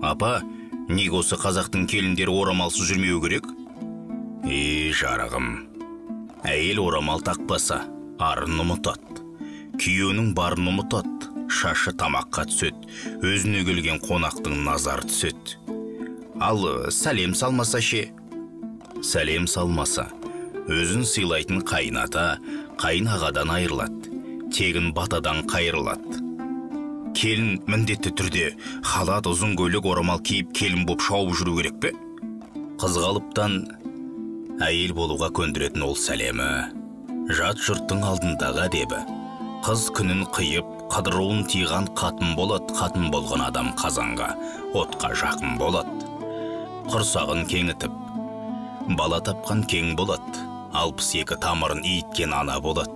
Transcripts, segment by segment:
Апа, неге осы қазақтың келіндері орамалсыз жүрмеу керек? Е, жарығым, әйел орамал тақпаса, арын ұмытады. Күйеуінің барын ұмытады, шашы тамаққа түседі, өзіне келген қонақтың назары түседі. Ал сәлем салмаса ше? Сәлем салмаса, өзін сыйлайтын қайыната, қайынағадан айырылады, тегін батадан қайырылады. Келін міндетті түрде халат, ұзын көйлек, орамал киіп келін боп шауып жүру керек пе? Қыз қалыптан әйел болуға көндіретін ол сәлемі, жат жұрттың алдындағы әдебі. Қыз күнін қиып, қыдыруын тиған қатын болады, қатын болған адам қазанға, отқа жақын болады. Құрсағын кеңітіп, бала тапқан кең болады, 62 тамырын иіткен ана болады.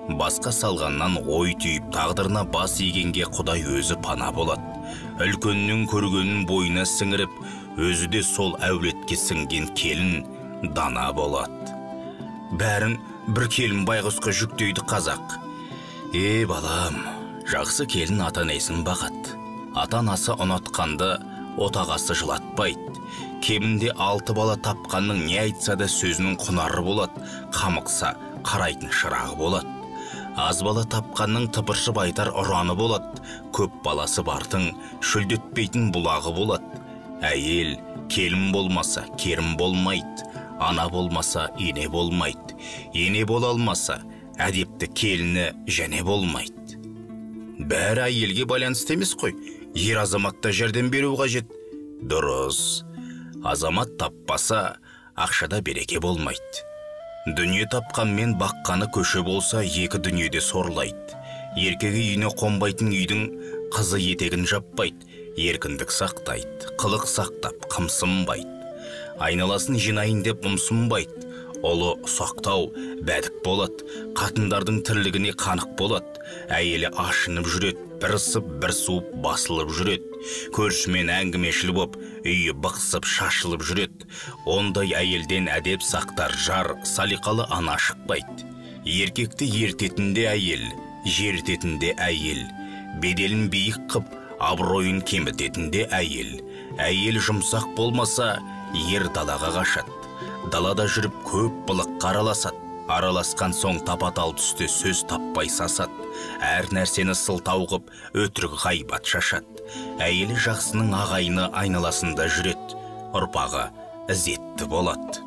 Басқа салғаннан ой түйіп, тағдырына бас игенге Құдай өзі пана болады. Үлкеннің көргенін бойына сіңіріп, өзі де сол әулетке сіңген келін дана болады. Бәрін бір келін байғұсқа жүктейді қазақ. Е, балам, жақсы келін ата-енесін бағады. Ата-анасы ұнатқанды отағасы жылатпайды. Кемінде 6 бала тапқанның не айтса да сөзінің құнары болады, қамықса қарайтын шырағы болады. Аз бала тапқанның тыпыршып айтар ұраны болады, көп баласы бардың шөлдетпейтін бұлағы болады. Әйел келін болмаса керім болмайды, ана болмаса ене болмайды, ене бола алмаса әдепті келіні және болмайды. Бәрі әйелге байланысты емес қой, ер азаматта жәрдем беру қажет. Дұрыс, азамат таппаса ақшада береке болмайды. Дүние тапқанмен баққаны көше болса, екі дүниеде сорлайды. Еркегі үйіне қонбайтын үйдің қызы етегін жаппайды, еркіндік сақтайды, қылық сақтап қымсынбайды. Айналасын жинайын деп ұмсынбайды. Ұлы ұсақтау бәдік болады, қатындардың тірлігіне қанық болады. Әйелі ашынып жүреді, бір ысып, бір суып басылып жүреді. Көршімен әңгімешіл боп, үйі бықсып шашылып жүреді. Ондай әйелден әдеп сақтар жар, салиқалы ана шықпайды. Еркекті ертетінде әйел, жертетінде әйел, беделін биік қып, абыройын кемітетінде әйел. Әйел жұмсақ болмаса, ер далаға қашады. Далада жүріп көп былыққа араласады. Араласқан соң тапа-тал түсте сөз таппай сасады. Әр нәрсені сылтау қып, өтірік ғайбат шашады. Әйелі жақсының ағайыны айналасында жүреді. Ұрпағы ізетті болады.